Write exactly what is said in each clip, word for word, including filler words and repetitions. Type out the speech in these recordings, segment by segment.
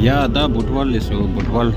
ཡ་ད་བུད་ཝལ་ལས་སོ་བུད་ཝལ།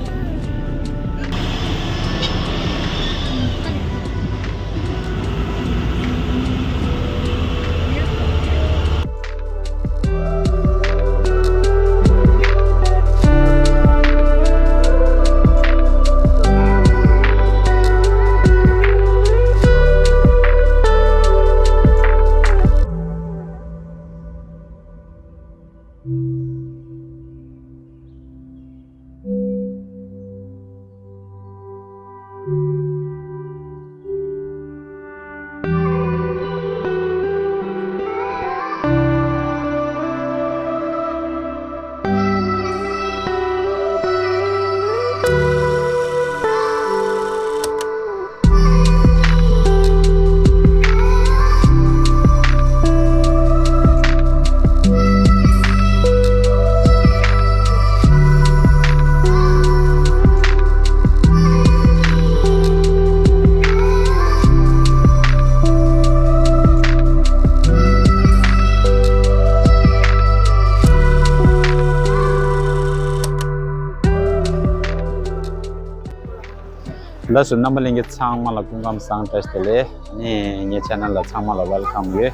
ལགས་སོ། རྣམ་པ་ལྷན་རྒྱས་ཚང་མ་ལ་སྐུ་ཁམས་བཟང་། བཀྲ་ཤིས་བདེ་ལེགས། ཨ་ནི་ངའི་ཆེ་ནལ་ལ་ཚང་མ་ལ་ཝེལ་ཀམ་ཡོད།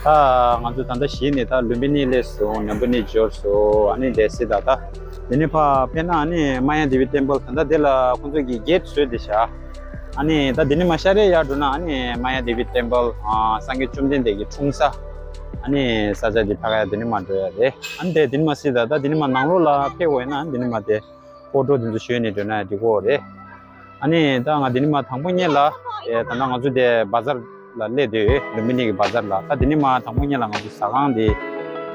ད་ང་ཚོ་ད་ལྟ་གཞི་ནས་ད་ལུམ་བི་ནི་སླེབས་སོང་། ལུམ་བི་ནི་འབྱོར་སོང་། ཨ་ནི་དེ་སྲིད་ད་ད་དེ་ནས་ཕར་ཕེབས་ན་ཨ་ནི་མ་ཡ་དེ་བི་ཊེམ་པལ། ད་ལྟ་དེ་ལ་ཁོང་ཚོ་གིས་གེ་ཊི་བཟོས་ཏེ་བཞག་ཨ་ནི་ད་དེ་ནས་མར་ཤར་རེ་ཡར་འགྲོ་ན་ཨ་ནི་མ་ཡ་དེ་བི་ཊེམ་པལ། ཨ་སངས་རྒྱས་བཅོམ་ལྡན་འདས་ཀྱི་འཁྲུངས་ས། ཨ་ནི་ས་ཆ་དེ་ཕ་ག་ཡ་དེ་ནས་མར་འགྲོ་ཡ་རེད། ཨ་ནི་དེ་དེ་ནས་མར་སྲིད་ད་ད་དེ་ནས་མར་ནང་ལོགས་ལ་ཕེབས་དགོས་ཡིན་ན་ཨ་ནི་དེ་ནས་མར་དེ། ཨོ་ཊོ་དེ་ཚོ་ཞོན་ནས་འགྲོ་ན་འགྲིག་གི་རེད། ཨ་ནི་ད་ང་དེ་ནས་མར་དང་པོ་ཉིད་ལ། ཨེ་ད་ལྟ་ང་ཚོ་དེ་བ་ཛར་ལ་སླེབས་བསྡད་ཡོད། ལུམ་བི་ནི་གི་བ་ཛར་ལ། ད་དེ་ནས་མར་དང་པོ་ཉིད་ལ་ང་ཚོ་ཟ་ཁང་དེ་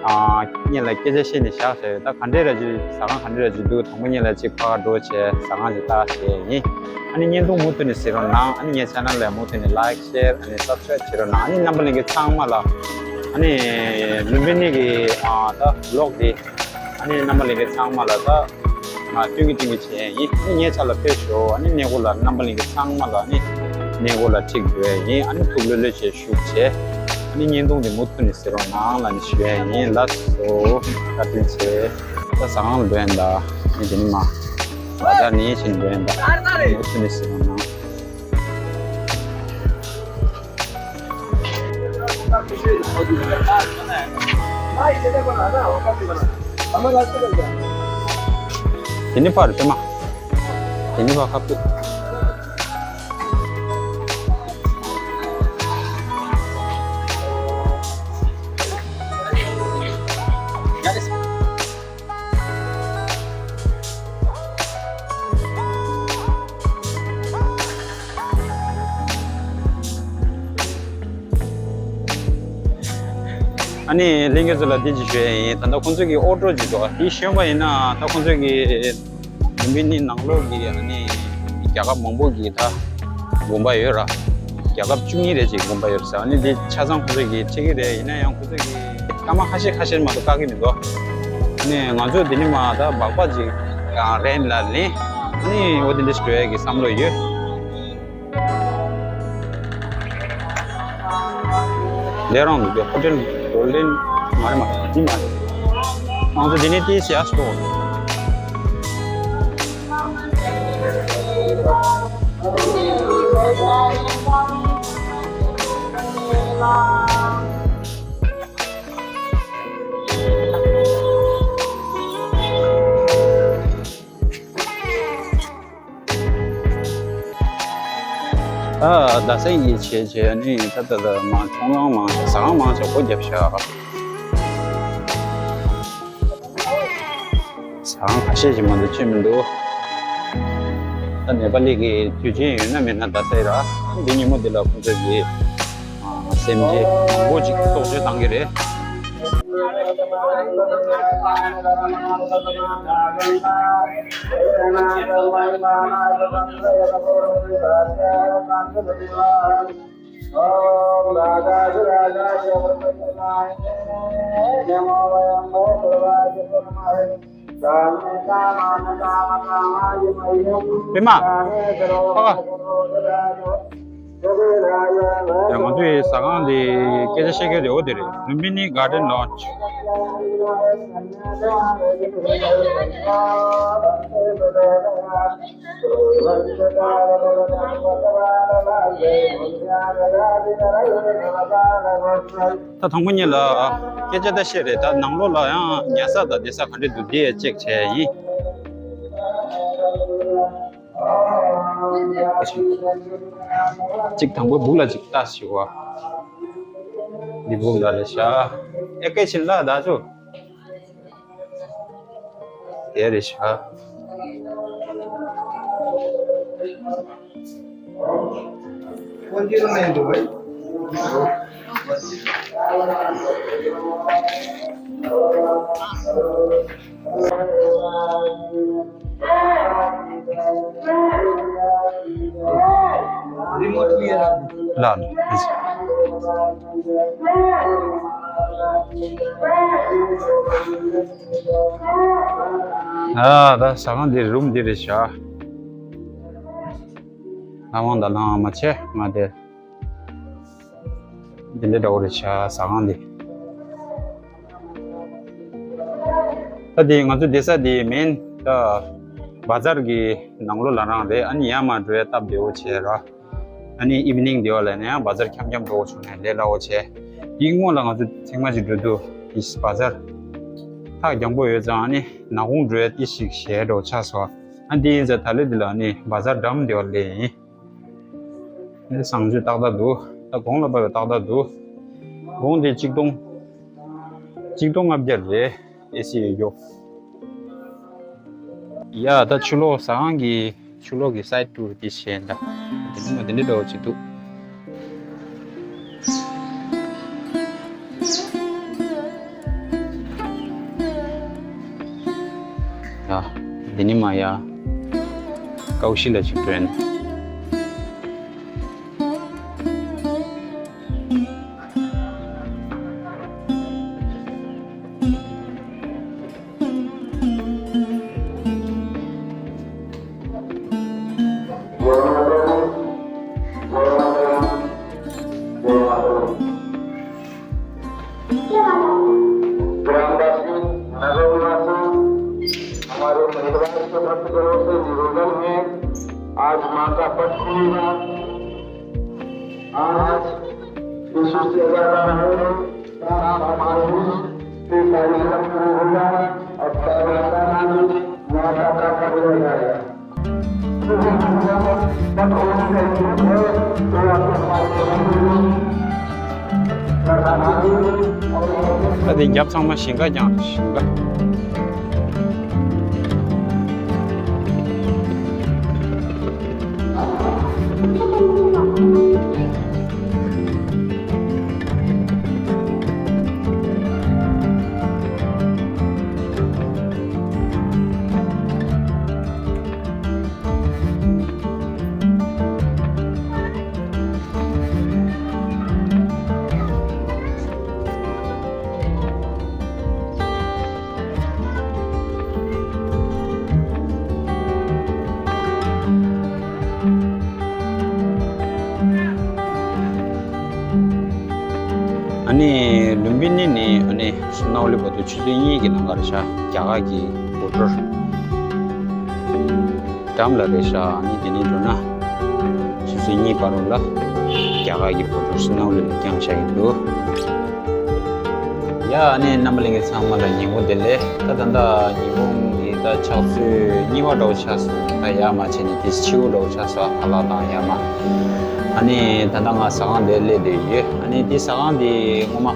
ཨ་སྔོན་ལ་སྐད་ཆ་བཤད་ནས་བཞག་བཞག་ཡོད། ད་ག་འདྲས་ར་ཅིག་ཟ་ཁང་ག་འདྲས་ར་ཅིག་འདུག་དང་པོ་ཉིད་ལ་ཅིག་ཕར་འགྲོ་བྱས་ཟ་ཁང་ཅིག་ལྟ་བྱས་ཡིན། ཨ་ནི་བརྙན་ཐུང་མུ་མཐུད་ནས་གཟིགས་རོགས་གནང་། ཨ་ནི་ངའི་ཆེ་ནལ་ལ་མུ་མཐུད་ནས་ལའིཀ་ཤེར་ཨ་ནི་སབ་སི་ཀ་རེབ་བྱེད་རོགས་གནང་། ཨ་ནི་རྣམ་པ་ལྷན་རྒྱས་ཚང་མ་ལ་ཨ་ནི་ལུམ་བི་ནི་གི་ཨ་ད་ཝི་ལོག་དེ། ཨ་ནི་རྣམ་པ་ལྷན་རྒྱས་ཚང་མ་ལ་ད་ང་སྟོན་གྱི་སྟོན་གྱི་བྱས་ཡིན། ཨ་ནི་ངའི་ཆ་ལ་ཕེབས་ཤོག་ཨ་ནི་གནས་སྐོར་ལ་རྣམ་པ་ལྷན་རྒྱས་ཚང་མ་ལ་ཨ་ནི་གནས་སྐོར་ལ་ཁྲིད་དགོས་ཡིན། ཨ་ནི་ཐུགས་ལྷོད་ལྷོད་བྱས་བཞུགས་བྱས། ཨ་ནི་བརྙན་ཐུང་འདི་མུ་མཐུད་ནས་གཟིགས་རོགས་གནང་ལབ་ནས་ཞུ་ཡ་ཡིན། ལགས་སོ། བཀའ་དྲིན་ཆེ། ད་ཟ་ཁང་ལ་འགྲོ་ཡིན་ད། ཨ་ནི་དེ་ནས་མར་ད་ལྟ་ནས་ཕྱིན་འགྲོ་ཡིན་ད། མུ་མཐུད་ནས་གཟིགས་རོགས་གནང་། དེ་ནི་ཕར་ཕེབས་མ། དེ་ནི་ཕར་ཁ་ཕྱེ། ཨ་ནི་ལྷན་རྒྱས་ཚོ་ལ་འདི་ཅིག་ཞུ་ཡ་ཡིན། ད་ལྟ་ཁོང་ཚོ་གི་ཨོ་ཊོ་ཅིག་འདུག་དེ་ཞོན་པ་ཡིན་ན་ད་ཁོང་ཚོ་གི་ལུམ་བི་ནི་ནང་ལོགས་ཀྱི་ཨ་ནི་རྒྱལ་ཁབ་མང་པོ་གི་ད་དགོན་པ་ཡོད་ར། རྒྱལ་ཁབ་བཅུ་གཉིས་རེ་ཅིག་དགོན་པ་ཡོད་ཟེར། ཨ་ནི་འདི་ཆ་ཚང་ཁོ་ཚོ་གིས་ཁྲིད་ཀྱི་རེད། ཡིན་ན་ཡང་ཁོ་ཚོ་གིས་སྐར་མ་ཁ་ཤས་ཁ་ཤས་མ་གཏོགས་བཀག་གི་མི་འདུག་ཨ་ནི་ང་ཚོ་འདི་ནས་མར་ད་སྦག་སྦག་ཅིག་རེན་ལ་ལེན། ཨ་ནི་འོ་དེ་འདྲ་ཞིག་འགྲོ་ཡ་གི་བསམ་བློ་ཡོད། ལས་རང་འདུག་གི་ཧོ་ཊེལ་གོལ་ཌེན་མ་རེད་མ་རེད། འདི་མ་རེད། ང་ཚོ་འདི་ནས་ཏི་སི་ཡ་སི་ཊོར། ཨ་རྡ་ས་ཡི་བྱས་བྱས་ནི་ད་ད་ད་མང་ཚོང་ཁང་མང་ཆེ་ཟ་ཁང་མང་ཆེ་སྒོ་བརྒྱབ་ཤག་ཟ་ཁང་ཁ་ཤས་ཤིག་མ་གཏོགས་ཕྱེ་མི་འདུག་ད་ནེ་པ་ལི་གི་དུས་ཆེན་ཡོད་ན་མེད་ན་རྡ་སའི་ར་འདི་ཉིན་མོ་འདི་ལ་ཁོང་ཚོ་གི་སེམས་ཅན་མང་པོ་ཅིག་རྟོག་དཔྱོད་བཏང་གི་རེད། པད་མ། ཕ་ག་ཡ། ང་ཚོའི་ཟ་ཁང་འདི་སྐད་ཆ་བཤད་མཁན་དེ་འོ་དེ་རེད། ལུམ་བི་ནི་གར་ཌེན་ལོན་ཇི། ད་དང་པོ་ཉིད་ལ་སྐད་ཆ་ད་བཤད་རེད། ད་ནང་ལོགས་ལ་ཡང་ཉལ་ས་དང་བསྡད་ས་ག་འདྲ་འདུག་འདི་ཡང་ཅེག་བྱས་ཡིན། གཅིག་དང་པོ་སྦུག་ལ་གཅིག་ལྟ་ཞིག་བ། འདི་སྦུག་ལ་རེད་ཤག་ཨེ་སྐད་ཆིན་ལ་ད་ཆོ། དེ་རེད་ཤག་ལ་ལ། ཨ། ད་ཟ་ཁང་འདི་རུམ་འདི་རེད་ཤག་ལྷ་དབང་དང་ལྷ་དབང་མ་ཆེ་ང་དེ། འདི་འདྲ་འདྲ་བོ་རེད་ཤག་ཟ་ཁང་འདི། ད་འདི་ང་ཚོ་བསྡད་ས་འདི་མིན་ད། བ་ཛར་གི་ནང་ལོགས་ལ་རང་རེད། ཨ་ནི་ཡར་མར་འགྲོ་ཡ་སྟབས་བདེ་བོ་བྱས་ར། ཨ་ནི་ཨི་ཝི་ནིང་དེ་བ་ལ་ནས་ཡང་བ་ཛར་འཁྱམ་འཁྱམ་འགྲོ་དགོས་བྱུང་ནས་ལས་སླ་བོ་བྱས། དེའི་སྔོན་ལ་ང་ཚོ་ཚང་མ་ཅིག་འགྲོ་དུས་དེ་བ་ཛར་ཐག་རྒྱང་པོ་ཡོད་ཙང་། ཨ་ནི་ནག་ཁུང་འགྲོ་ཡ་ཏི་ཞིག་ཞེད་འགྲོ་ཆགས་སོང་། ཨ་འདི་ཡིན་ཙང་ད་ལོ་འདི་ལ་ཨ་ནི་བ་ཛར་འགྲམ་དེ་བ་ལས་ཡིན། ཨ་ནི་གསང་སྤྱོད་ཏག་ཏག་འདུག་ད་གོང་ལ་བབས་པའི་ཏག་ཏག་འདུག་གོང་དེ་གཅིག་སྟོང་། གཅིག་སྟོང་ལྔ་བརྒྱ་རེད། ཨེ་སི་ཡོད་ཡོད། ཡ། ད་ཕྱི་ལོགས་ཟ་ཁང་གི་ཕྱི་ལོགས་ཀྱི་སའིཌ་ཊུར་དེ་བྱས་ད། དེ་ནི་མ་དེ་འདྲ་འདྲ་བོ་ཅིག་འདུག་ཡ། འདི་ནི་མ་ཡ། ཀའོ་ཤི་ལ་ཅིག་འགྲོ་ཡིན། ग्रामवासी, नगर निवासी, हमारे महेंद्रवासी के भक्तजनों से निवेदन है, आज माँ का पट खुलेगा। आज यीशु से ज्यादा है, साफ पानी से सारी शुरू होगा और सारा नाम माता का पकड़ा जाएगा। ད་དེ་རྒྱབ་ཚང་མ་ཞིང་ཁ་རྐྱང་རེད། ཞིང་ཁ། ཨ་ནི་ལུམ་བི་ནི་ནས་ཨ་ནི་སུ་ནའོ་ལི་བར་དུ་ཆུ་ཚོད་གཉིས་ཀྱི་ལམ་ཁ་རེད་ཤག་རྒྱ་གར་གྱི་བོ་ཊར་འགྲམ་ལ་རེད་ཤག་ཨ་ནི་དེ་ནས་འགྲོ་ན་ཆུ་ཚོད་གཉིས་བར་དུ་ལ་རྒྱ་གར་གྱི་བོ་ཊར་སུ་ནའོ་ལི་ལ་བརྐྱངས་བཞག་གི་འདུག་ཡ། ཨ་ནི་རྣམ་པ་ལྷན་རྒྱས་ཚང་མ་ལ་ཉིན་གུང་བདེ་ལེགས། ད་ད་ལྟ་ཉིན་གུང་གི་ད་ཕྱག་ཚོད་གཉིས་པ་འདྲ་བོ་ཆགས་སོང་། ད་ཡར་མར་བྱས་ནས་དེ་ཕྱི་པོ་འདྲ་བོ་ཆགས་སོང་། ཁ་ལག་དང་ཡར་མར། ཨ་ནི་ད་ལྟ་ང་ཟ་ཁང་དེར་སླེབས་བསྡད་ཡོད། ཨ་ནི་དེ་ཟ་ཁང་དེ་སྔོན་མ་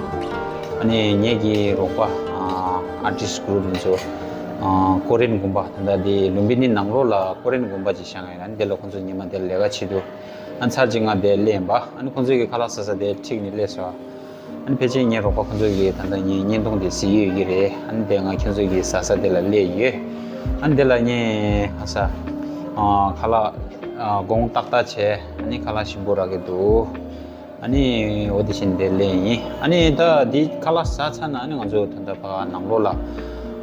ཨ་ནི་ངེད་ཀྱི་རོགས་པ་ཨ་ཨར་ཊིསི་གུ་རུབ་དེ་ཚོ་ཨ་ཀོ་རི་ཡན་དགོན་པ། ད་ལྟ་དེ་ལུམ་བི་ནི་ནང་ལོགས་ལ་ཀོ་རི་ཡན་དགོན་པ་ཅིག་བཞེངས་ཡོད། ཨ་ནི་དེ་ལ་ཁོང་ཚོ་ཉི་མ་དེར་ལས་ཀ་བྱེད་དུས། ཨ་ཚར་གཅིག་ང་དེར་སླེབས་ཡིན་པ། ཨ་ནི་ཁོང་ཚོའི་གི་ཁ་ལག་ཟ་ས་དེར་འགྲིག་ནས་སླེབས་སོང་། ཨ་ནི་ཕལ་ཆེར་ངའི་རོགས་པ་ཁོང་ཚོ་གི་ད་ལྟ་ངའི་བརྙན་ཐུང་དེ་གཟིགས་ཡོད་ཀྱི་རེད། ཨ་ནི་དེ་ང་ཁྱོད་ཚོ་གི་ཟ་ས་དེ་ལ་སླེབས་ཡོད། ཨ་ནི་དེ་ལ་ངས་ཧ་ས་ཨ་ཁ་ལག་ཨ་གོང་ཏག་ཏག་བྱས། ཨ་ནི་ཁ་ལག་ཞིམ་པོ་རག་གི་འདུག་ཨ་ནི་འོ་དེ་བཞིན་དེར་སླེབས་ཡིན། ཨ་ནི་ད་འདི་ཁ་ལག་ཟ་ཚར་ན་ཨ་ནི་ང་ཚོ་ད་ལྟ་ཕ་ག་ནང་ལོགས་ལ་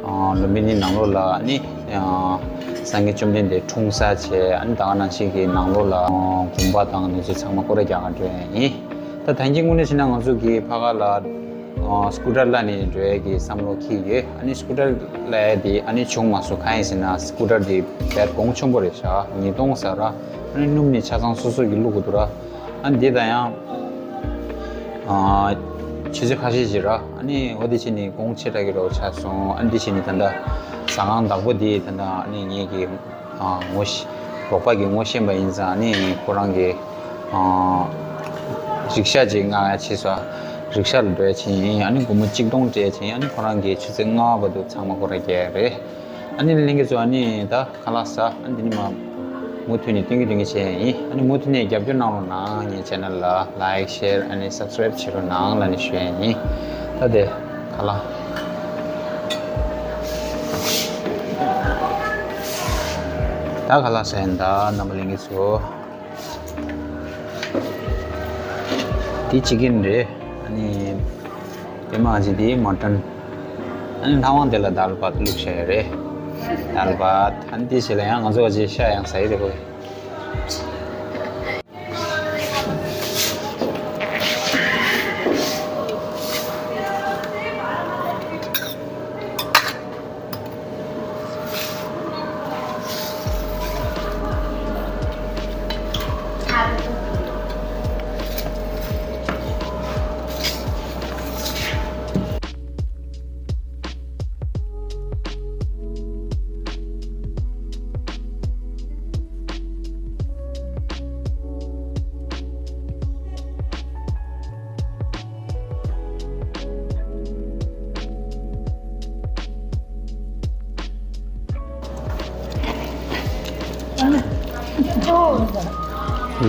ལུམ་བི་ནི་ནང་ལོགས་ལ་ནི་སངས་རྒྱས་བཅོམ་ལྡན་འདས་འཁྲུངས་ས་བྱས། ཨ་ནི་ད་ག་ནང་བཞིན་གྱི་ནང་ལོགས་ལ་དགོན་པ་དང་ནི་ཚོ་ཚང་མ་སྐོར་ར་རྒྱག་ག་འགྲོ་ཡ་ཡིན། ད་ད་གིན་དངོས་གནས་བྱས་ན་ང་ཚོ་གི་ཕ་ག་ལ་སྐུ་ཊར་གླ་ནས་འགྲོ་ཡ་གི་བསམ་བློ་འཁྱེར་ཡོད། ཨ་ནི་སྐུ་ཊར་གླ་ཡ་དེ་ཨ་ནི་བྱུང་མ་སོང་། གང་ཡིན་ཟེར་ན་སྐུ་ཊར་དེ་དཔེ་གོང་ཆེན་པོ་རེད་ཤག་ཉིས་སྟོང་ཟེར་ར། ཨ་ནི་སྣུམ་ནི་ཆ་ཚང་སོ་སོ་གི་བླུག་དགོས་འདུག་ར། ཨ་ནི་འདི་ད་ཡང་ཆུ་ཚོད་ཁ་ཤས་ཤིག་ར། ཨ་ནི་འོ་དེ་བྱས་ནས་གོང་ཆེ་དྲགས་ཀྱི་རོགས་ཆགས་སོང་། ཨ་ནི་འདི་བྱས་ནས་ད་ལྟ་ཟ་ཁང་བདག་པོ་དེ་ད་ལྟ་ཨ་ནི་ངེད་ཀྱི་ངོ་ཤེས་རོགས་པ་གི་ངོ་ཤེས་པ་ཡིན་ཙང་། ཨ་ནི་ཁོ་རང་གི་རིག་ཤ་ཅིག་མངགས་ཡ་བྱས་སོང་། རིག་ཤ་ལ་འགྲོ་ཡ་བྱས་ཡིན། ཨ་ནི་སྒོར་མོ་གཅིག་སྟོང་སྤྲད་བྱས་ཡིན། ཨ་ནི་ཁོ་རང་གིས་ཆུ་ཚོད་ལྔ་པ་བར་དུ་ཚང་མ་སྐོར་ར་རྒྱག་ཡ་རེད། ཨ་ནི་ལྷན་རྒྱས་ཚོ་ཨ་ནི་ད་ཁ་ལག་ཟ། ཨ་ནི་འདི་ནི་མ་མུ་མཐུད་ནས་སྟོན་གྱི་སྟོན་གྱི་བྱས་ཡིན། ཨ་ནི་མུ་མཐུད་ནས་རྒྱབ་སྐྱོར་གནང་རོགས་གནང་། ངའི་ཆེ་ནལ་ལ་ལའིཀ་ཤེར་ཨ་ནི་སབ་སི་ཀི་རེབ་བྱེད་རོགས་གནང་ལབ་ནས་ཞུ་ཡ་ཡིན། ད་དེ་ཁ་ལག་ད་ཁ་ལག་ཟ་ཡིན། ད་རྣམ་པ་ལྷན་རྒྱས་ཚོ། འདི་ཅི་ཀིན་རེད། ཨ་ནི་དེ་མ་ཅི་དེ་མ་ཊོན། ཨ་ནི་ལྷ་དབང་དེ་ལ་དཱལ་བཱད་བླུགས་བཞག་ཡོད་རེད། དཱལ་བཱད། ཨ་ནི་དེ་བྱས་ལ་ཡང་ང་ཚོ་བ་ཅི་ཤ་ཡང་ཟ་ཡི་རེད་གོ། ལ།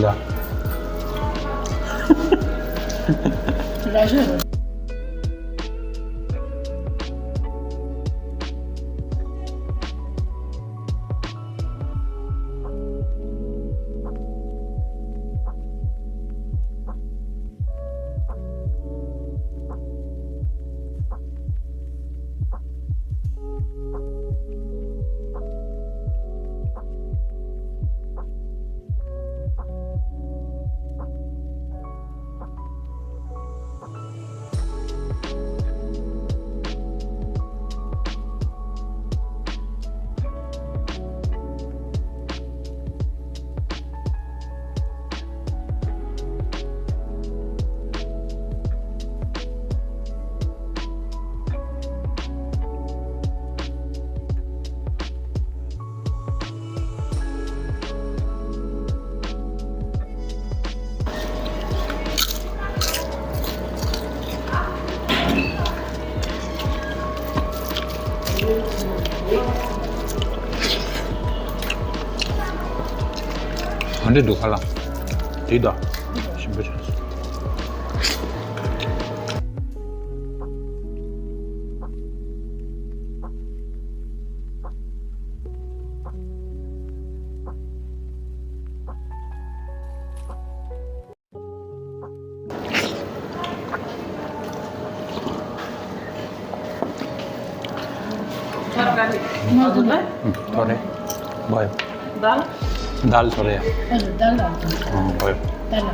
ག་འདྲ་འདུག་ཁ་ལག་དེ་ད་ཞིམ་པོ་བྱུང་སོང་། ཐོ་རེ། བའི། دال ثورية. دال. اه، بيض. دال.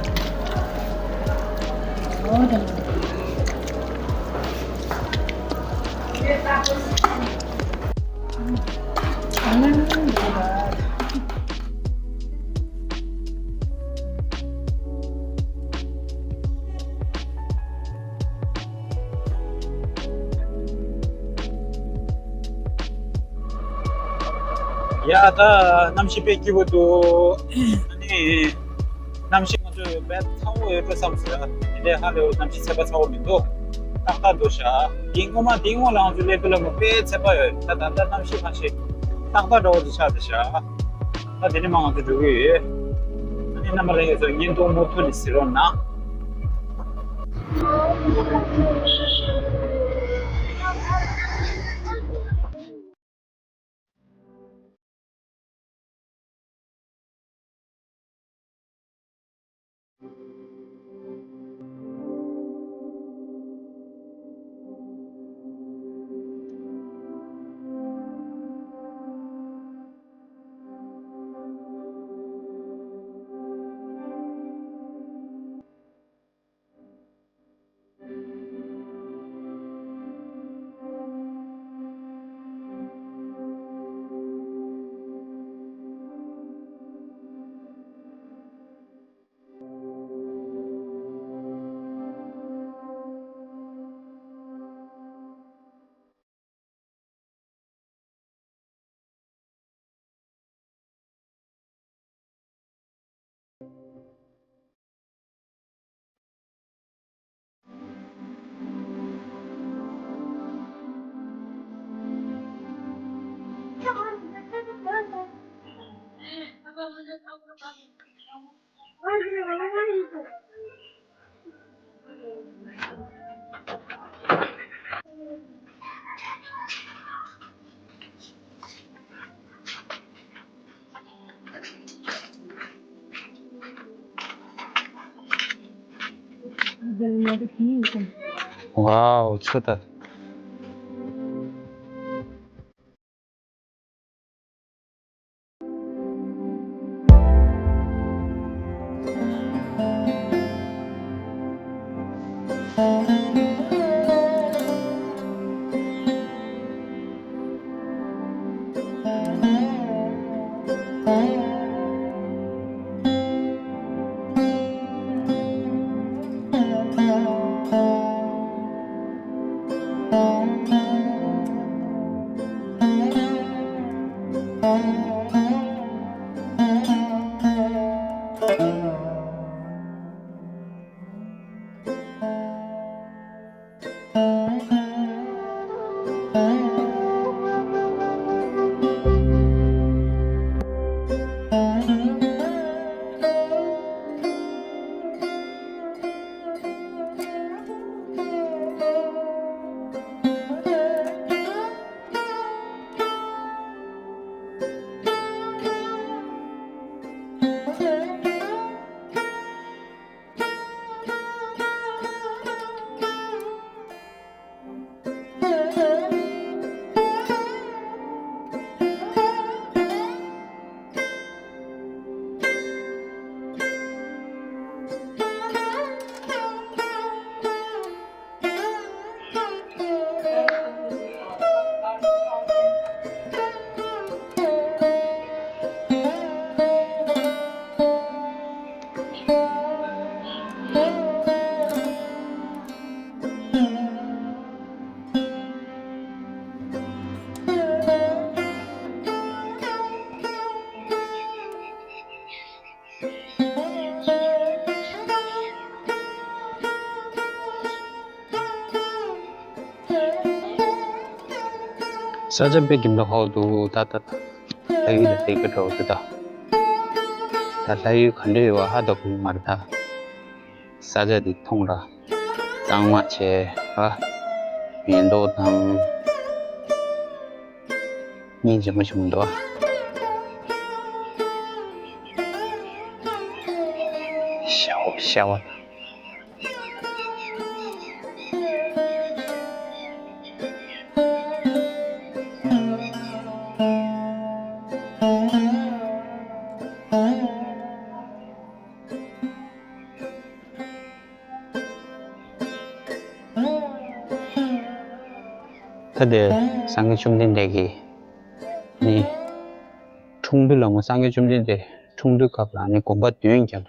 ཡ་ད་གནམ་གཤིས་དཔེ་སྐྱིད་པོ་འདུག་ཨ་ནི་གནམ་གཤིས་ང་ཚོས་དཔེ་ཚ་བོ་ཡོད་འགྲོ་བསམ་སོང་། དེ་འདྲའི་ཧ་ལས་པའི་གནམ་གཤིས་ཚ་པ་ཚ་བོ་མི་འདུག་ཏག་ཏག་འདུག་ཤག་དེ་སྔོན་མ་དེ་སྔོན་ལ་ང་ཚོ་སླེབས་དུས་ལ་མོ་དཔེ་ཚ་པ་ཡོད། ད་ད་ལྟ་གནམ་གཤིས་ཁ་ཤས་ཏག་ཏག་འདྲ་བོ་ཅིག་ཆགས་བསྡད་ཤག་ད་དེ་ནས་མར་ང་ཚོ་འགྲོ་གི་ཡོད། ཨ་ནི་རྣམ་པ་ལྷན་རྒྱས་ཚོ་བརྙན་ཐུང་མུ་མཐུད་ནས་གཟིགས་རོགས་གནང་། ཝའོ། ཚོད་ལྟ། ས་ཆ་དཔེ་གི་འདུག་ཧོ་འདུག་ད་ད་ད། ལྷ་ཡུལ་ལ་དེ་ག་འགྲོ་འདུག་ད། ད་ལྷ་ཡུལ་ག་འདྲ་ཡོད་པ་ཧ་ད་གོ་མ་རེད་ད། ས་ཆ་དེ་མཐོང་ར། གཙང་མ་བྱས་ར། མེ་ཏོག་དང་། སྙིང་རྗེ་མོ་ཞིག་མི་འདུག་ཨ། ཤ་བ་ཤ་བ། ད་དེ་སངས་རྒྱས་བཅོམ་ལྡན་འདས་ཀྱིས་ནི། འཁྲུངས་དུས་ལ་མོ་སངས་རྒྱས་བཅོམ་ལྡན་འདས་འཁྲུངས་དུས་སྐབས་ལ་ནི་དགོན་པ་བདུན་བརྒྱབ།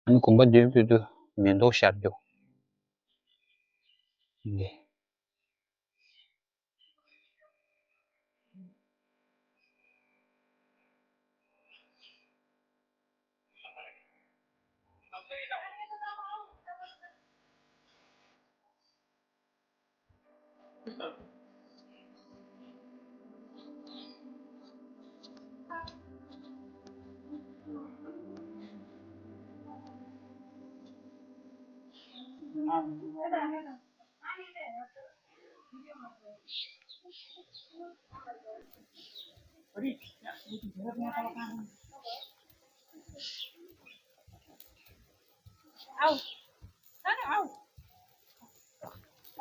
ཨ་ནི་དགོན་པ་བདུན་ཕུལ་དུས་མེ་ཏོག་ཤར་རྒྱུ། འདི། आऊ। अरे आऊ।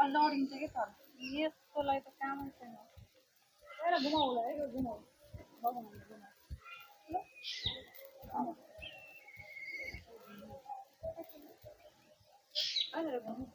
अल्लाह रिंग जगह पर। ये तो लाई तो काम है। अरे घुमाओ ला, एक घुमाओ। घुमाओ, घुमाओ। अरे घुमाओ।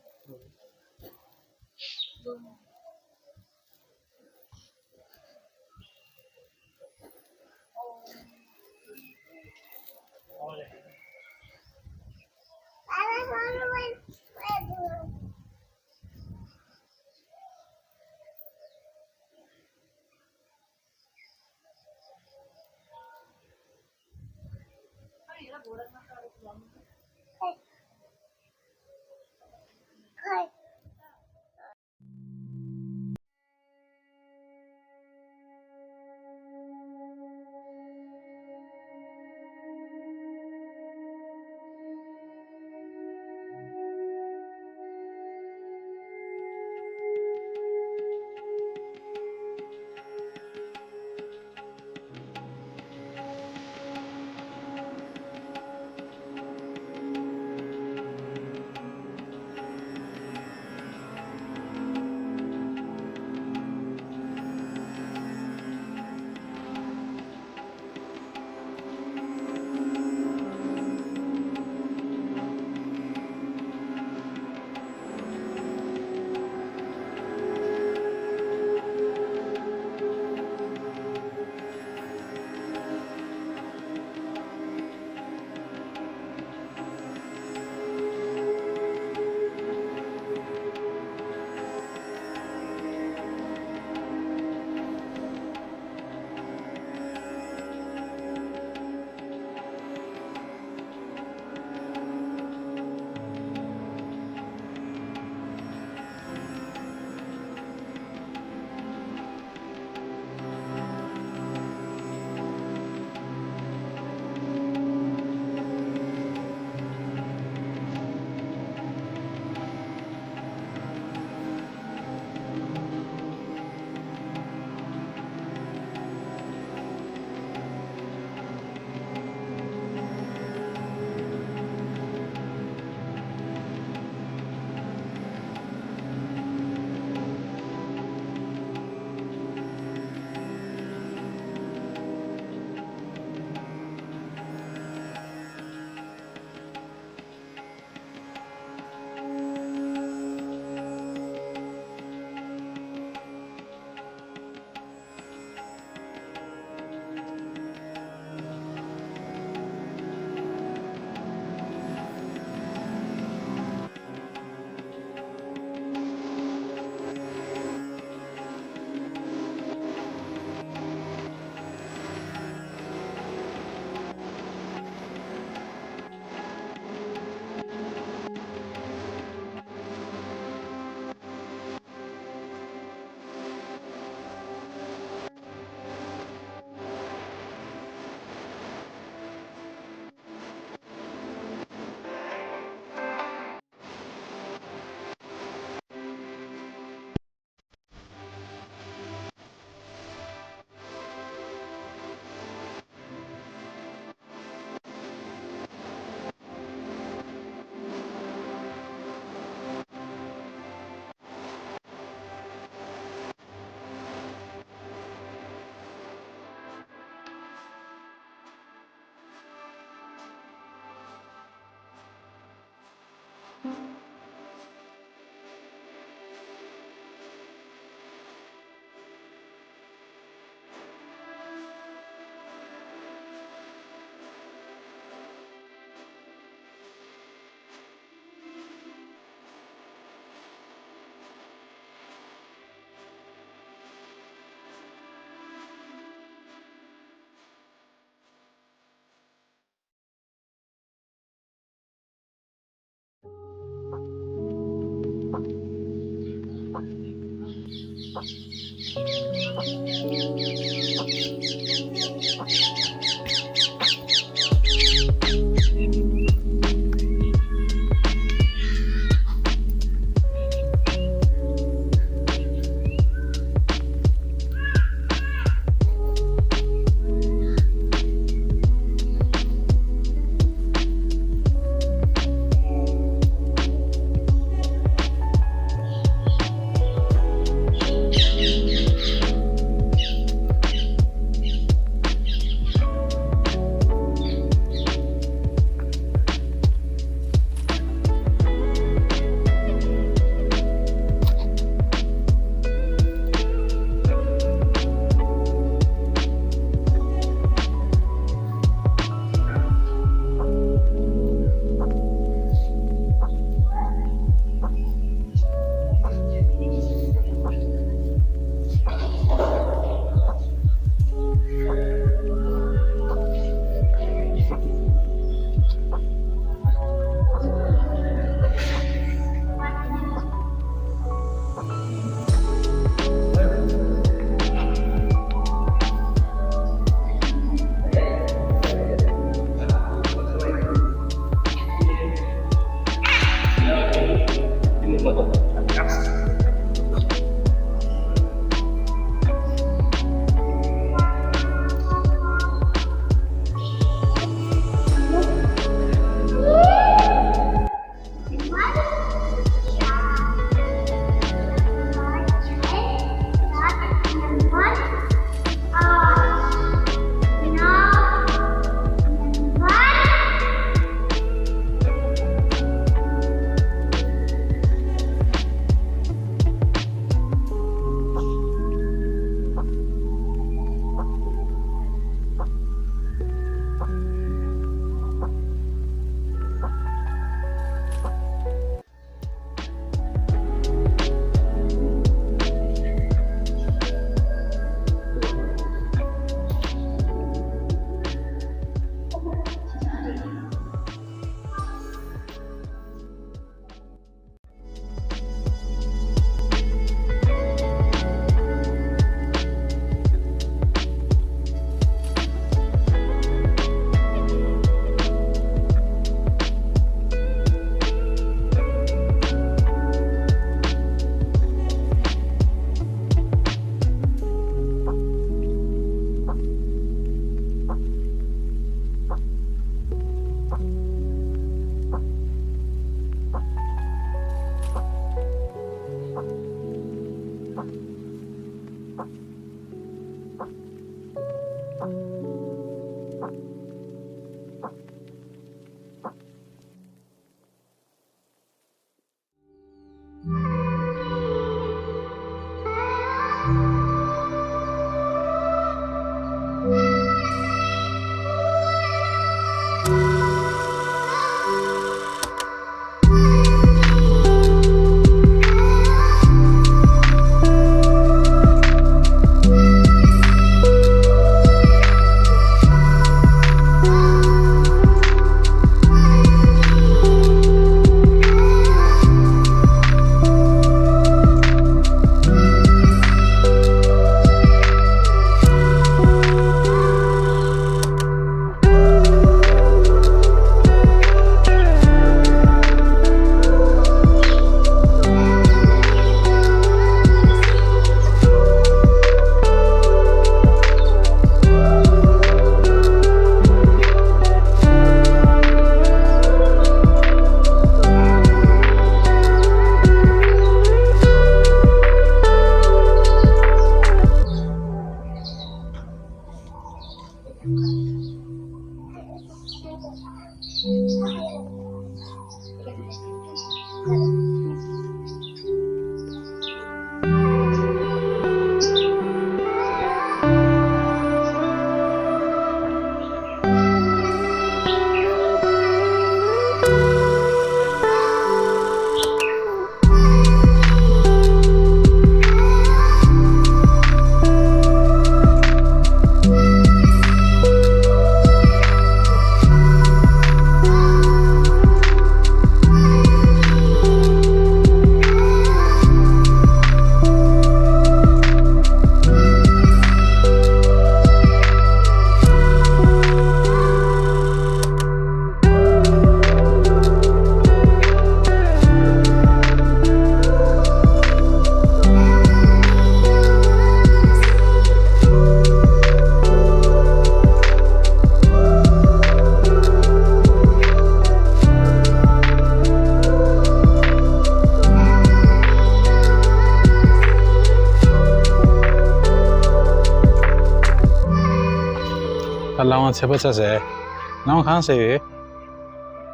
ད་ལ་དབང་ཚད་པ་ཚ་ཟེར། ལ་དབང་གང་ཟེར་ཡོད།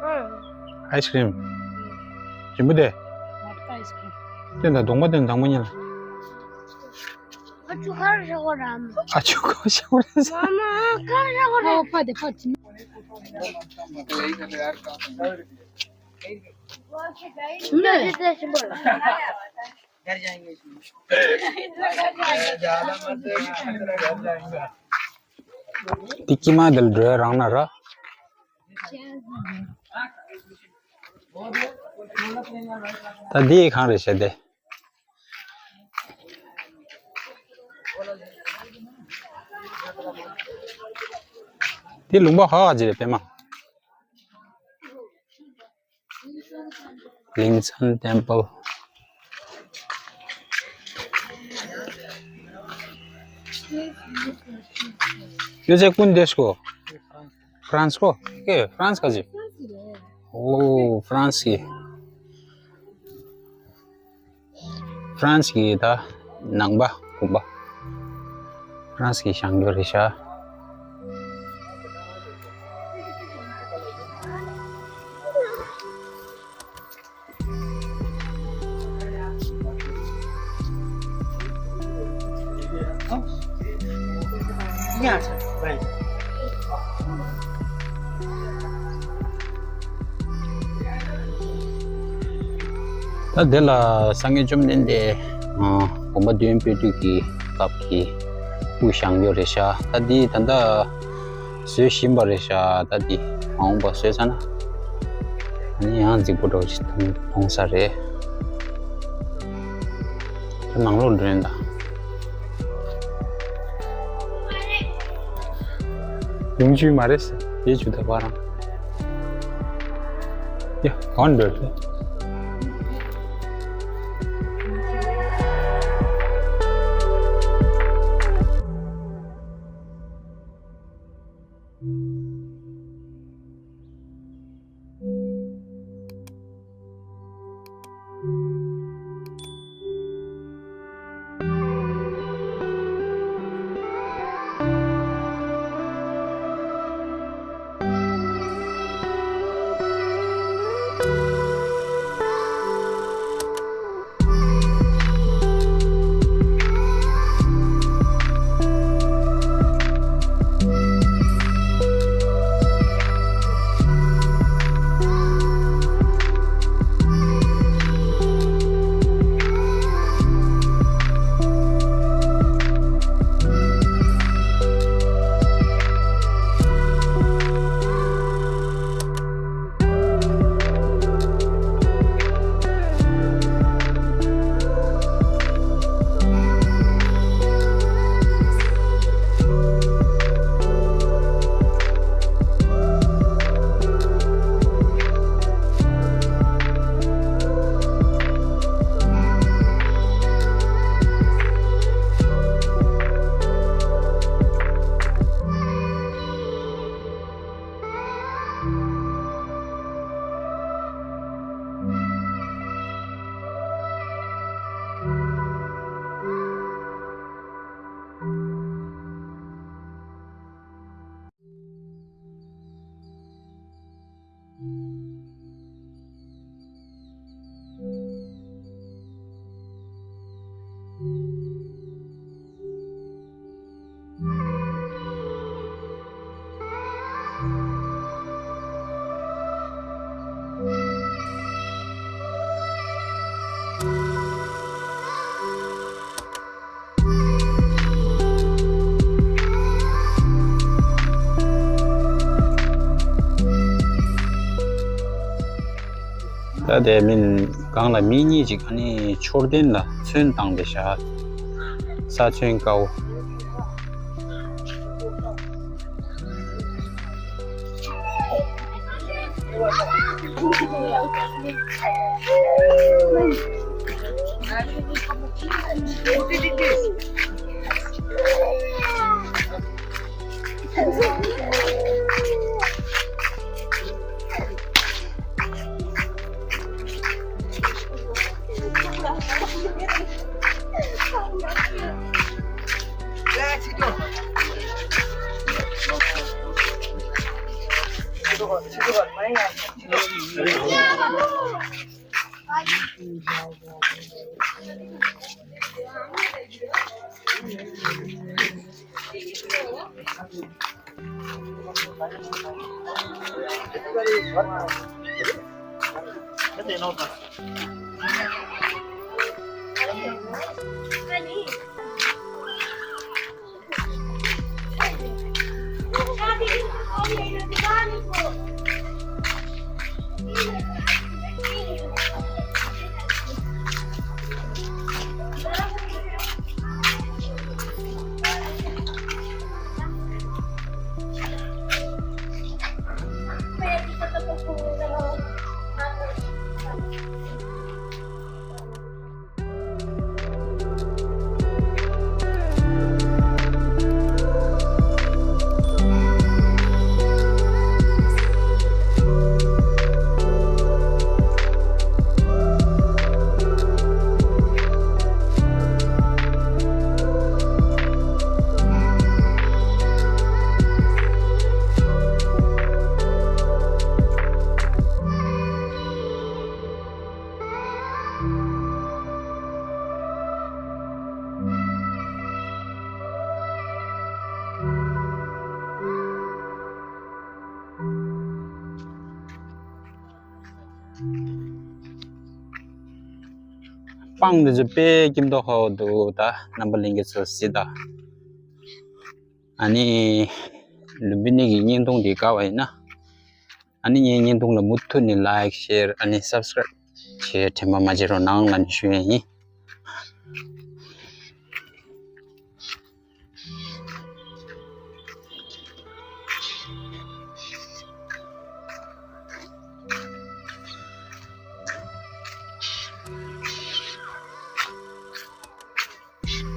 ཨ་ཨའི་སི་ཀྲིམ། ཞིམ་པོ་དེ། མ་ཏི་ཀ་ཨའི་སི་ཀྲིམ། དེ་འདྲ་གདོང་པ་དེ་དང་པོ་ཉིད་ལ། ཨ་ཆུ་ཁར་ཤ་གོ་རམ། ཨ་ཆུ་ཁར་ཤ་གོ་རམ། མ་མ་ཁར་ཤ་གོ་རམ། ཨོ་ཕ་དེ་ཕ་ཅི། ཆུ་ནས། འདི་ཀྱི་མ་དེ་ལ་འགྲོ་ཡ་རང་ན་ར། ད་འདི་གང་རེད་བྱས་ཏེ། འདི་ལུང་པ་ཧ་ག་ཅི་རེད་པད་མ། Lincoln Temple. Yo sé ཀུན་དེ་སྐོ། ཧྥ་རན་སི་སྐོ། ཨེ་ཧྥ་རན་སི་ག་ཅི། ཨོ་ཧྥ་རན་སི་གི། ཧྥ་རན་སི་གི་ད་ནང་པ་དགོན་པ། ཧྥ་རན་སི་གི་བཞེངས་རྒྱུ་རེད་ཤག་ད་དེ་ལ་སངས་རྒྱས་བཅོམ་ལྡན་འདས་དགོངས་པ་དོན་སྤེལ་དུས་ཀྱི་སྐབས་ཀྱི་སྐུ་བཞེངས་ཡོད་རེད་ཤག་ད་འདི་ད་ལྟ་བཟོས་བཞིན་པ་རེད་ཤག་ད་འདི་མ་འོངས་པ་བཟོས་ཚར་ན་ཨ་ནི་ཡང་རྫིག་པོ་འདྲ་བོ་ཞིག་མཐོང་མཐོང་ས་རེད། ད་ནང་ལོགས་འགྲོ་ཡིན་ད། ཡོང་རྒྱུ་མ་རེད་ཟེར། དེ་ཆུ་ད་པ་རང་། ཡ། གང་འདོད་པས། ད་དེ་མིན་སྒང་ལ་མི་གཉིས་ཅིག་ཨ་ནི་མཆོད་རྟེན་ལ་ཚོན་བཏང་བསྡད་ཤག་ས་ཚོན་དཀར་པོ། སྤང་འདི་ཚོ་དཔེ་སྐྱིད་མདོག་ཁ་པོ་འདུག་ད་རྣམ་པ་ལྷན་རྒྱས་ཚོ་གཟིགས་དང་། ཨ་ནི་ལུམ་བི་ནི་གི་བརྙན་ཐུང་འདི་དགའ་བ་ཡིན་ན། ཨ་ནི་ངའི་བརྙན་ཐུང་ལ་མུ་མཐུད་ནས་ལའིཀ་ཤེར་ཨ་ནི་སབ་སི་ཀ་རེབ་བྱེད་དྲན་པ་མ་བརྗེད་རོགས་གནང་ལབ་ནས་ཞུ་ཡས་ཡིན།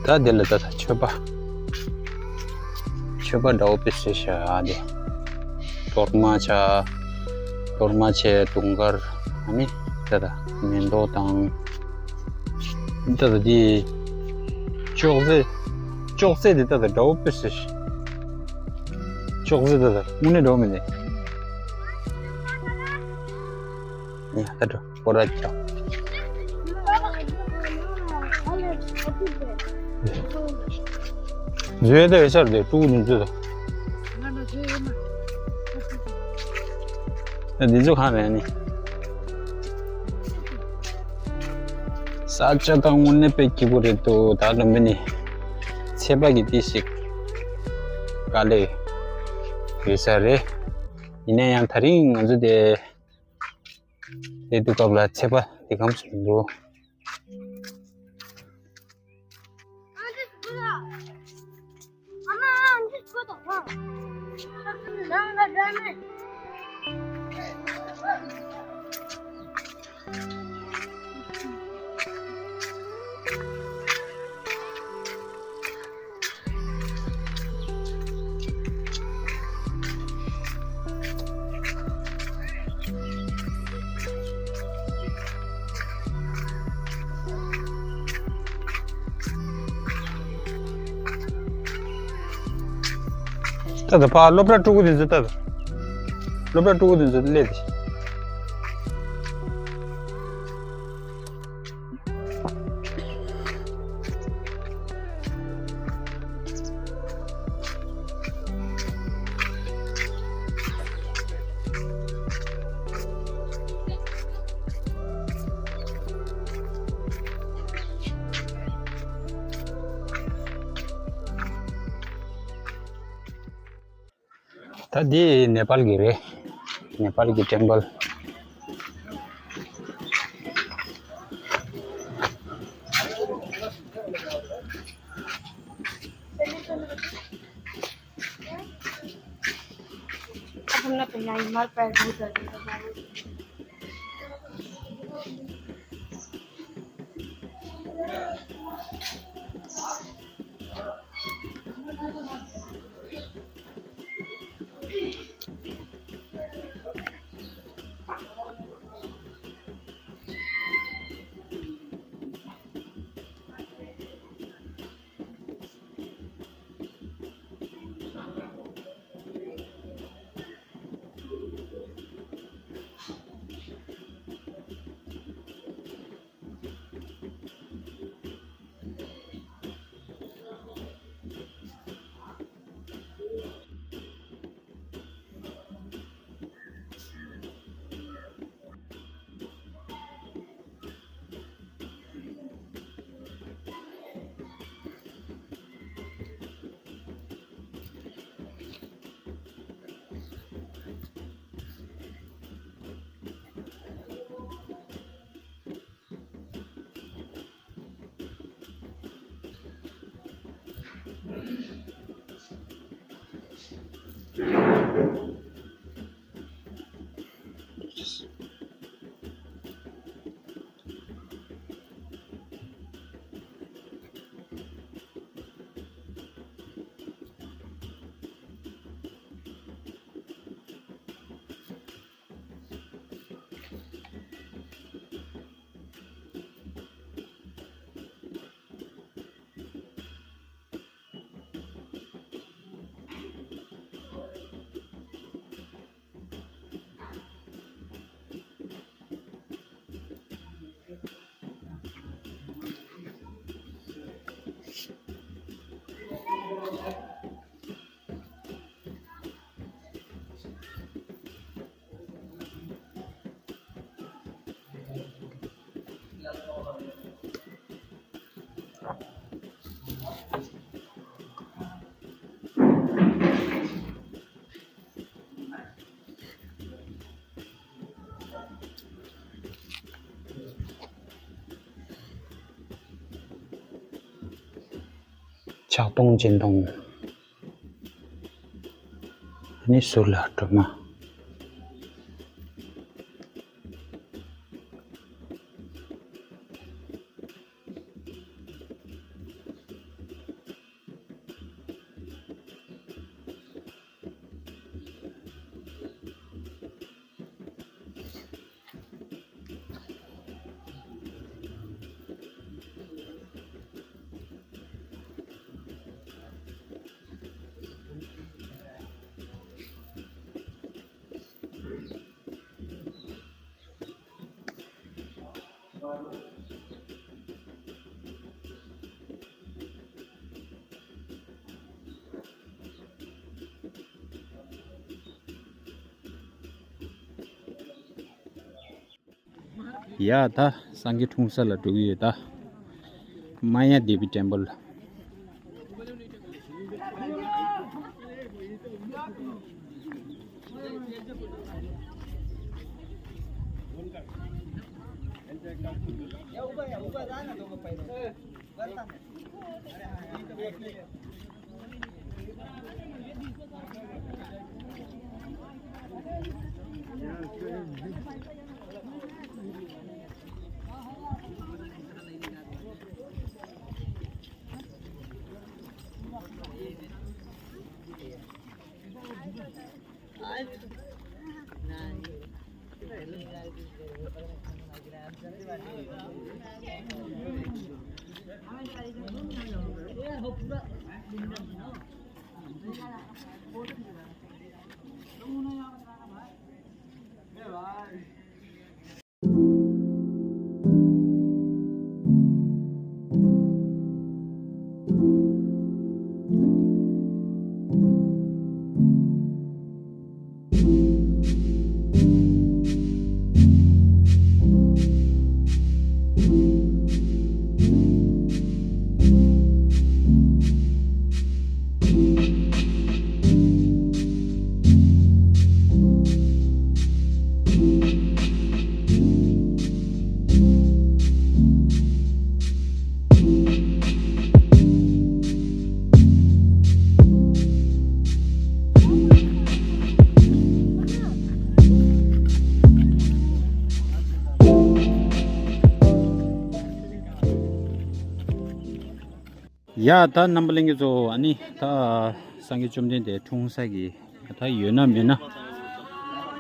ད་དེ་ལ་ད་ད་མཆོད་པ། མཆོད་པ་འདྲ་བོ་དཔེ་བཟོས་ཤག་ཨ་དེ། གཏོར་མ་ཆ། གཏོར་མ་ཆེ་དུང་དཀར། ཨ་ནི་ད་ད་མེ་ཏོག་དང་། ད་ད་དེ། ཅོག་ཙེ། ཅོག་ཙེ་དེ་ད་ད་འདྲ་བོ་དཔེ་བཟོས་ཤག་ཅོག་ཙེ་ད་ད་དངོས་གནས་འདྲ་བོ་མིན་ནས། ཡ་ད་འགྲོ། སྐོར་ར་རྒྱག་འཛུལ་ཡ་ད་ཡོད་ས་རེད་དེ་ཕྲུ་གུ་འཛུལ་འཛུལ་དང་། ད་འདི་ཚོ་གང་རེད་ནི། ས་ཆ་ད་དངོས་གནས་དཔེ་སྐྱིད་པོ་རེད་འདུག་ད་ལམ་བུ་ནི་ཚད་པ་གི་ཏི་ཞིག་དཀའ་ལས་ཡོད་ས་རེད། ཡིན་ན་ཡང་དེ་རིང་ང་ཚོ་དེ། དེ་དུས་སྐབས་ལ་ཚད་པ་དེ་གམ་སུ་འདུག་ད་ད་ཕ་སློབ་གྲྭ་ཕྲུ་གུ་དེ་ཚོ་ད་ད། སློབ་གྲྭ་ཕྲུ་གུ་དེ་ཚོ་སླེབས་ཏེ། ད་འདི་ནེ་པཱལ་གྱི་རེད། ནེ་པཱལ་གྱི་ཊེམ་པལ། ཕྱག་སྟོང་སྦྱིན་སྟོང་། ནི་ཟུར་ལ་སྒྲོལ་མ། ཡ་ད་སངས་རྒྱས་འཁྲུངས་ས་ལ་འགྲོ་གི་ཡོད་ད། མ་ཡ་དེ་བི་ཊེམ་པལ། ཡ་ད་རྣམ་པ་ལྷན་རྒྱས་ཚོ། ཨ་ནི་ད་སངས་རྒྱས་བཅོམ་ལྡན་འདས་འཁྲུངས་ས་གི་ད་ཡོད་ན་མེད་ན་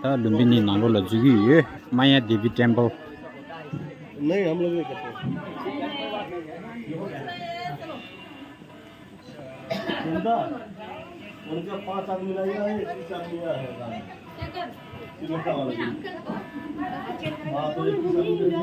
ད་ལུམ་བི་ནི་ནང་ལོགས་ལ་འཛུལ་གྱི་ཡོད། མ་ཡ་དེ་བི་ཊེམ་པལ། नहीं, हम लोग नहीं करते। उनका, उनका पांच आदमी लाया है, तीस आदमी आया है। श्रीलंका वाला भी। हाँ, तो ये तीस आदमी।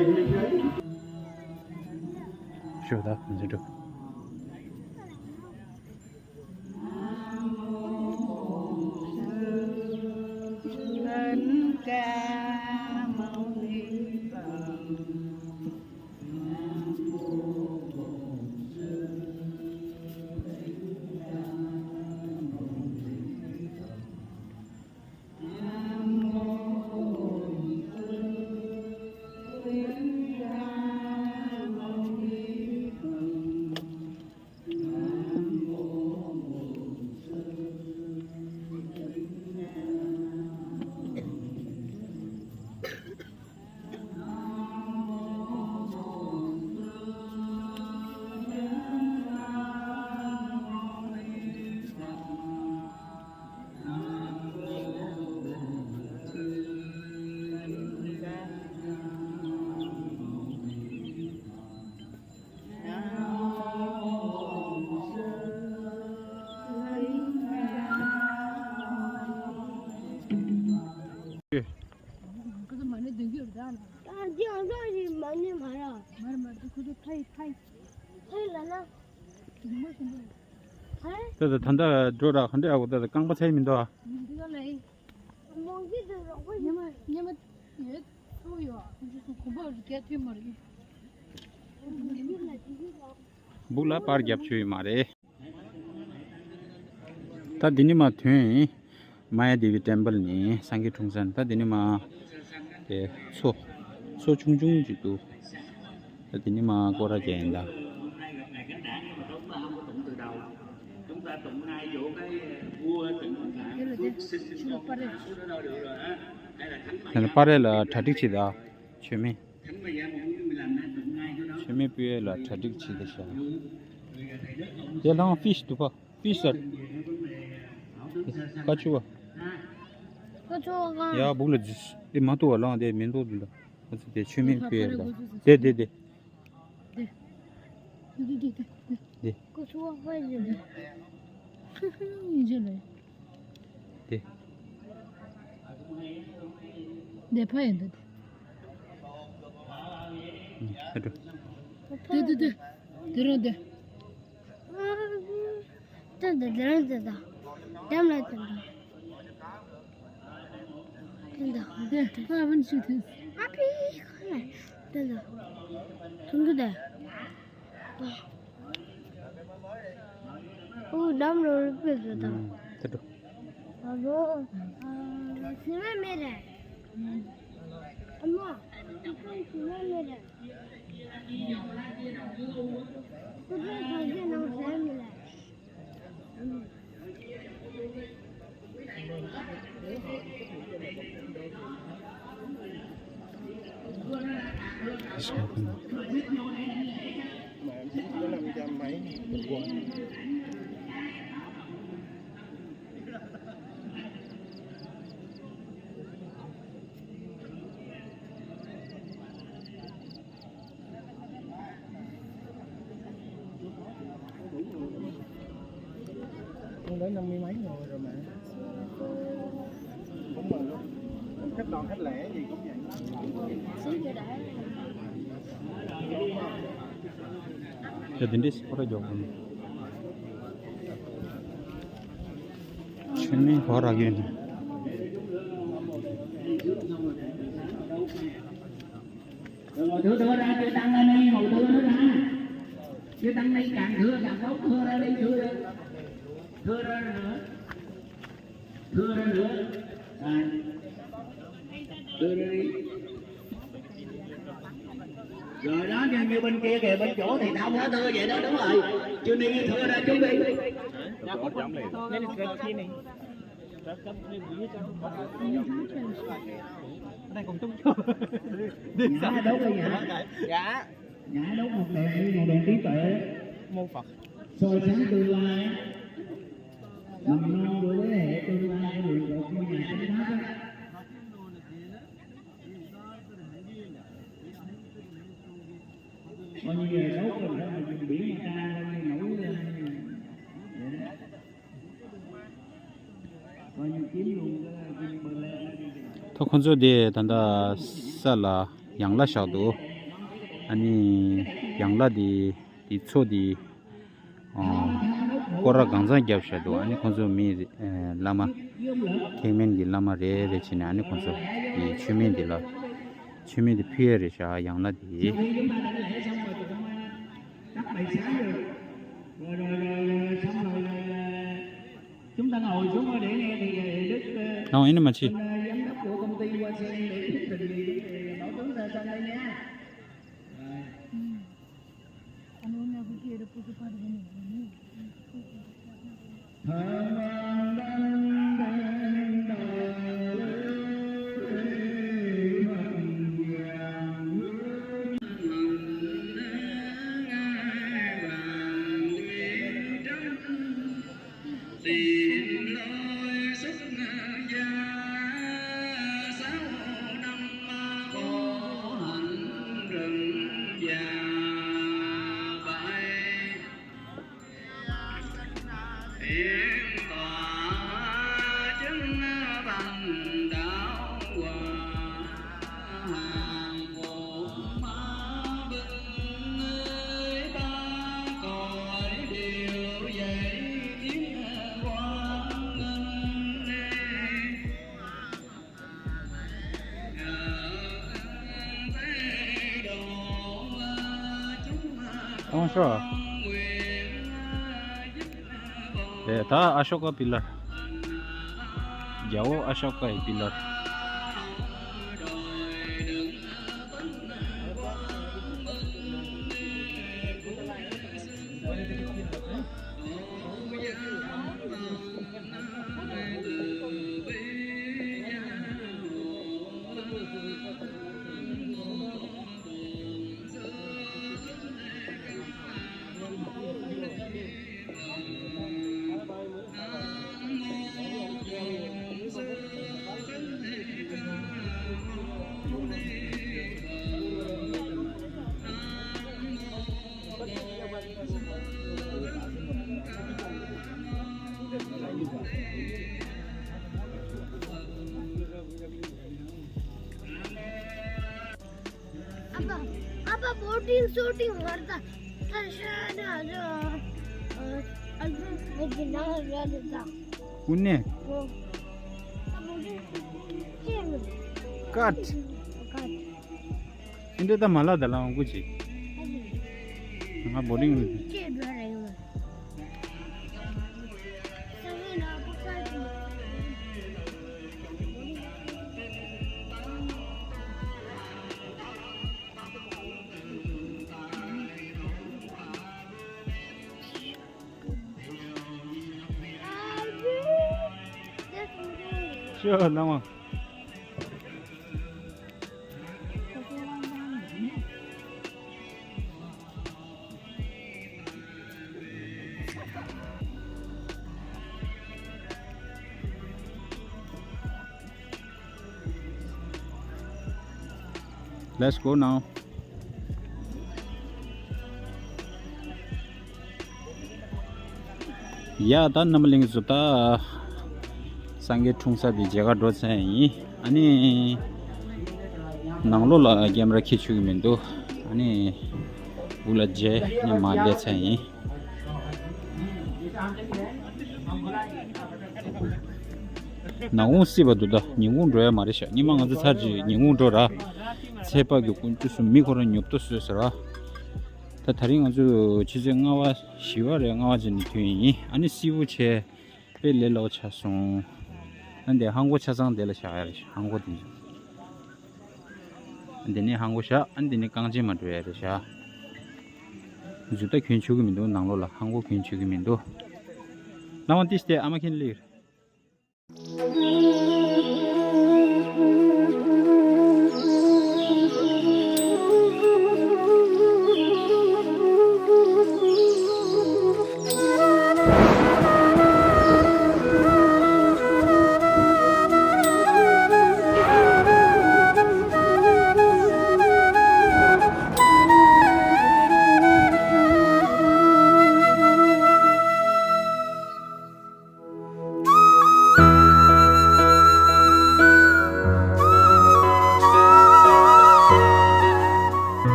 ད་ད་ད་ད་འགྲོ་ར་ག་འདྲ་ཨ་གོ། ད་ད་རྐང་པ་ཚ་ཡི་མི་འདུག་ཨ། འདི་ག་ལ་ཡིན། ཉི་མ་ཉི་མ་ཡོད་ཚུགས་ཡོད། གོམ་པ་རྒྱ་ཐོན་མ་རེད། སྦུག་ལ་པར་རྒྱབ་ཆོད་ཡོད་མ་རེད། ད་འདི་ནི་མ་ཐོན། མ་ཡ་དེ་བི་ཊེམ་པལ་ནི་སངས་རྒྱས་འཁྲུངས་ས་ནི། ད་འདི་ནི་མ་དེ་མཚོ་མཚོ་ཆུང་ཆུང་ཅིག་འདུག་ད་འདི་ནི་མ་སྐོར་ར་རྒྱག་ཡིན་ད། དེ་ལ་དེ་ཆུ་ལ་པར་རེད། ད་ནི་པར་རེད་ལ་གྲ་སྒྲིག་བྱེད་ད། མཆོད་མེ། མཆོད་མེ་སྤོས་ལ་གྲ་སྒྲིག་བྱེད་དེ་ཤག་དེ་ལྷང་ཕིཤ་འདུག་པ། ཕིཤ་ཟེར། ཀ་ཆུ་བ། ཀ་ཆུ་བ་གང་། ཡ་སྦུག་ལ་ཟིག་དེ་མ་གཏོགས་བ་ལང་དེ་མི་འདུག་འདི་ལ། ཁོ་ཚོ་དེ་མཆོད་མེ་སྤོས་ལ། དེ་དེ་དེ། དེ། དེ། དེ། དེ། དེ། དེ། ཀོ་ཆུ་བ་ཕ་ཡིན། ཡིན་ཅི་ལེ། དེ། དེ་ཕ་ཡིན་འདུག་ཨ་འགྲོ། དེ་དེ་དེ། དེ་རང་དེ། དེ་དེ་དེ་རང་དེ་དང་། འདམ་ལ་དེ་དང་། དེ་དང་། དེ་ཕ་བུན་ཞིག་དེ། ཨ་ཕི་ཁ་ལ་དེ་དང་། ཐུང་དུ་དེ། ཨོ་འདམ་ལོ་ལོ་པེ་དེ་དང་། དེ་འགྲོ། ཨ་ལོ། ཨ་སི་མ་མེ་རེད། ཨ་མ། ཨ་ཁོང་སི་མ་མེ་རེད། ཁོ་ཚོ་ས་ཆ་ནང་ཟ་མི་ལ། Không tới năm mươi mấy người rồi mà. Cũng mừng luôn. Khách đoàn khách lẻ gì cũng vậy. ཡ་དེ་འདྲས་སྐོར་ར་རྒྱོག་གོ་ནི། མཆོད་མེ་ཧོ་ར་གི་ནི། Một thứ thưa ra, chữ tăng lên đi, một thứ nữa hả? Chữ tăng lên càng thưa càng tốt, thưa ra đi, thưa ra. Thưa ra nữa. Thưa ra nữa. Rồi. Thưa ra đi. Rồi đó, như, như bên kia kìa, bên chỗ thì tao không có thưa vậy đó, đúng rồi. Chưa đi thưa ra chút đi. Cái này kênh chi này. Ở đây còn trống trơn. Nhã đốt đi hả? Dạ. Nhã đốt một đèn đi, một đèn trí tuệ. Mô Phật. Soi sáng tương lai. Mầm non của thế hệ tương lai của nguyện vọng ngôi nhà chánh pháp á. Coi như là đốt rồi đó mà dùng biển mà ta coi như nổi lên. Vậy đó. Coi như kiếm luôn cái kim bơ le nó đi. ད་ཁོང་ཚོ་དེ་ད་ལྟ་ས་ལ་ཡང་ལ་བཞག་འདུག་ཨ་ནི་ཡང་ལ་དེ་དེ་མཚོ་དེ། ཨོ། སྐོར་ར་གང་ཚང་བརྒྱབ་བཞག་འདུག་ཨ་ནི་ཁོང་ཚོ་མི་རེ་ཨེ་བླ་མ། ཐེག་དམན་གྱི་བླ་མ་རེ་རེ་བྱས་ནས་ཨ་ནི་ཁོང་ཚོ་གི་མཆོད་མེ་འདི་ལ། མཆོད་མེ་འདི་ཕུལ་ཡ་རེད་ཤག་ཡང་ན་འདི། Chúng ta ngồi xuống để nghe thì Đức, ཨོ་ཨེ་ནི་མ་ཆི། Giám đốc của công ty Hoa Sen để thuyết trình về vấn đề nổi tiếng Sa Sa đây nha. Rồi. Tìm lối xuất gia, sáu năm khổ hạnh rừng già bay. Hiện tọa chứng bằng đạo hòa, hàng phục ma binh ba cõi đều ཤོ། དེ་ད་ཨ་ཤོ་ཀ་པི་ལར། རྒྱལ་པོ་ཨ་ཤོ་ཀའི་པི་ལར། ཨ་ཕ། ཨ་ཕ་བོ་ཊིང་ཤོ་ཊིང་མར་ད་ཐར་ཤ་ན་ཨ་ཨ་ཨ་ཨ་ནི་ནང་ཡོད་ད། ཀུན་ནས། ཨོ། ཨ་བོ་ཊིང་ཤོ་ཊིང་ཅི་ཡང་མེད། ཀཊ། ཀཊ། ཨིན་དྲ་ད་མ་ལ་ད་ལ་ཝང་ཀུ་ཅི། ང་བོ་ཊིང་། ཅི་འདྲ་རེད་ཡོད། Sure, ལགས་མ། Let's go now. ཡ་ད་རྣམ་པ་ལྷན་རྒྱས་ཚོ། ད་སངས་རྒྱས་འཁྲུངས་ས་དེ་མཇལ་ཁ་འགྲོ་ཚར་ཡིན། ཨ་ནི་ནང་ལོགས་ལ་ཀེམ་ར་འཁྱེར་ཆོག་གི་མི་འདུག་ཨ་ནི་འུ་ལ་མཇལ་ནས་མར་སླེབས་ཚར་ཡིན། ནག་ཁུང་བསིལ་བ་འདུག་ད་ཉིན་གུང་འགྲོ་ཡ་མ་རེད་ཤག་ཉི་མ་ང་ཚོ་ཚར་རྗེས་ཉིན་གུང་འགྲོ་ར། ཚལ་པ་གི་ཀུན་སྤྱོད་སུ་མི་ཁོ་རང་ཉོབ་ཏོ་བཟོས་ཟེར་བ། ད་དེ་རིང་ང་ཚོ་ཆུ་ཚོད་ལྔ་པ་བཞི་པ་རེད། ལྔ་པ་ཅིག་ནས་ཐོན་ཡིན། ཨ་ནི་བསིལ་པོ་བྱས་དཔེ་ལས་སླ་པོ་ཆགས་སོང་། ཨ་འདི་ཧང་གོ་ཆ་ཚང་དེ་ལ་བཞག་ཡ་རེད། ཧང་གོ་དེ་ཨ་འདི་ནས་ཧང་གོ་བཞག་ཨ་འདི་ནས་རྐང་རྗེན་མ་འགྲོ་ཡ་རེད་བཞག་འཛུལ་ད་གྱོན་ཆོག་གི་མི་འདུག་ནང་ལོགས་ལ་ཧང་གོ་གྱོན་ཆོག་གི་མི་འདུག་ལ་ཝང་ཏི་སྟེ་ཨ་མ་ཁེན་ལིར།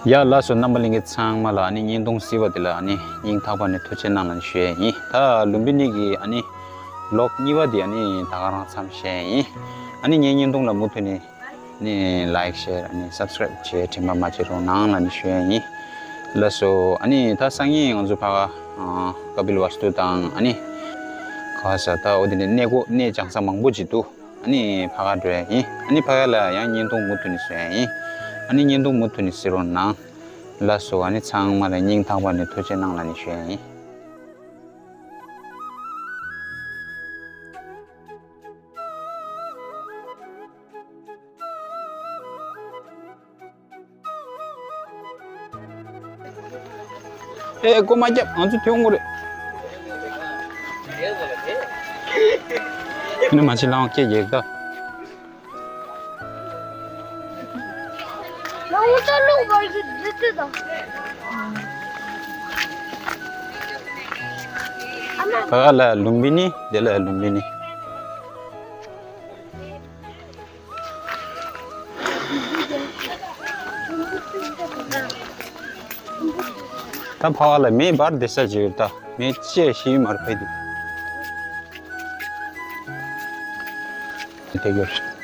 ཡ་ལགས་སོ། རྣམ་པ་ལྷན་རྒྱས་ཚང་མ་ལ་ཨ་ནི་བརྙན་ཐུང་བསིལ་བ་འདི་ལ་ཨ་ནི་སྙིང་ཐག་པ་ནས་ཐུགས་རྗེ་གནང་ལ་ཞུ་ཡས་ཡིན། ད་ལུམ་བི་ནི་གི་ཨ་ནི་ལོག་གཉིས་པ་འདི་ཨ་ནི་ད་ག་རང་མཚམས་བཞག་ཡས་ཡིན། ཨ་ནི་ངའི་བརྙན་ཐུང་ལ་མུ་མཐུད་ནས་ནི་ལའིཀ་ཤེར་ཨ་ནི་སབ་སི་ཀ་རེབ་བྱེད་དྲན་པ་མ་བརྗེད་རོགས་གནང་ལ་ནི་ཞུ་ཡས་ཡིན། ལགས་སོ། ཨ་ནི་ད་སང་ཉིན་ང་ཚོ་ཕ་ག་ཨ་ཀ་པིལ་ཝ་སྟུ་དང་ཨ་ནི་ག་ས་ད་འོ་དེ་ནས་གནས་སྒོ་གནས་སྦྱང་ས་མང་པོ་ཅིག་འདུག་ཨ་ནི་ཕ་ག་འགྲོ་ཡ་ཡིན། ཨ་ནི་ཕ་ག་ལ་ཡང་བརྙན་ཐུང་མུ་མཐུད་ནས་བཟོ་ཡ་ཡིན། ཨ་ནི་བརྙན་ཐུང་མུ་མཐུད་ནས་གཟིགས་རོགས་གནང་། ལགས་སོ། ཨ་ནི་ཚང་མ་ལ་སྙིང་ཐག་པ་ནས་ཐུགས་རྗེ་གནང་ལ་ནི་ཞུ་ཡ་ཡིན། ཨེ་ཀོ་མ་རྒྱབ། ང་ཚོ་ཐོན་དགོས་རེད། ཁྱོད་ནི་མ་ཕྱི་ལང་སྐད་རྒྱག་ད། ཕ་ག་ལ་ལུམ་བི་ནི། དེ་ལ་ལུམ་བི་ནི། ད་ཕ་ག་ལ་མེ་འབར་བསྡད་ས་ཅིག་ཡོད་ད། མེ་ལྕེ་ཤི་མར་ཕེ་དེ་དེ་གྱུར།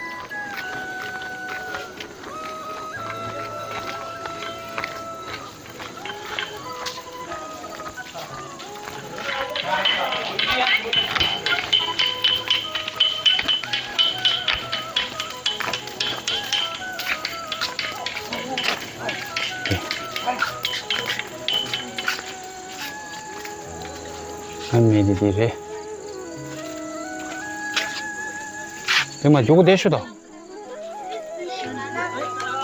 ཨ་མེ་དེ་དེ་རེད། དེ་མ་མགྱོགས་པོ་བསྡད་ཤོག་ད།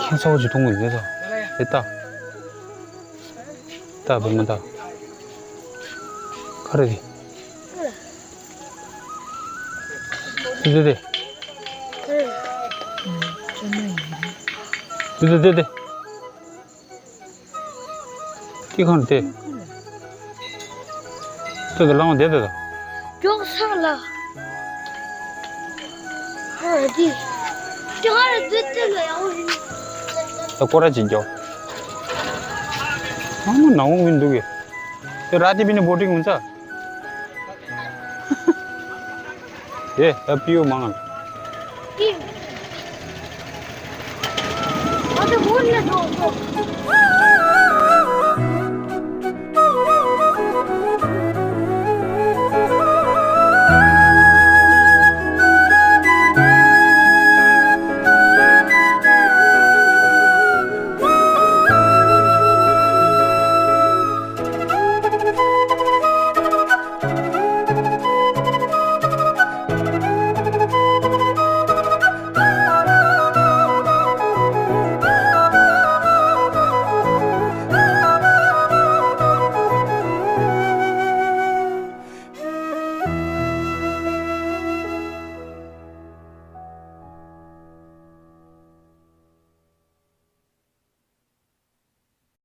ཁྱེད་ཚ་བོ་ཅིག་མཐོང་གི་འདུག་ད། དེ་ལྟ། ལྟ་བུ་མ་ལྟ། ག་རེ་རེད། དེ་དེ་དེ། དེ་དེ་དེ་དེ། དེ་གང་དེ། དེ་དེ་ལང་བ་དེ་དེ་དང་། མགྱོགས་ས་ལ། ཨ་དེ། དེ་ག་རེ་དེ་དེ་ལ་ཡང་། ད་སྐོར་ར་ཅིག་རྒྱོབ། ཨ་མ་ནང་འོང་མི་འདུག་གི། དེ་ར་དེ་བི་ནི་བོ་ཊིང་མི་ཚ། ཨེ་ཨ་པི་ཡོ་མང་ང་། ཨ་དེ་བོ་ལ་འགྲོ་འགྲོ།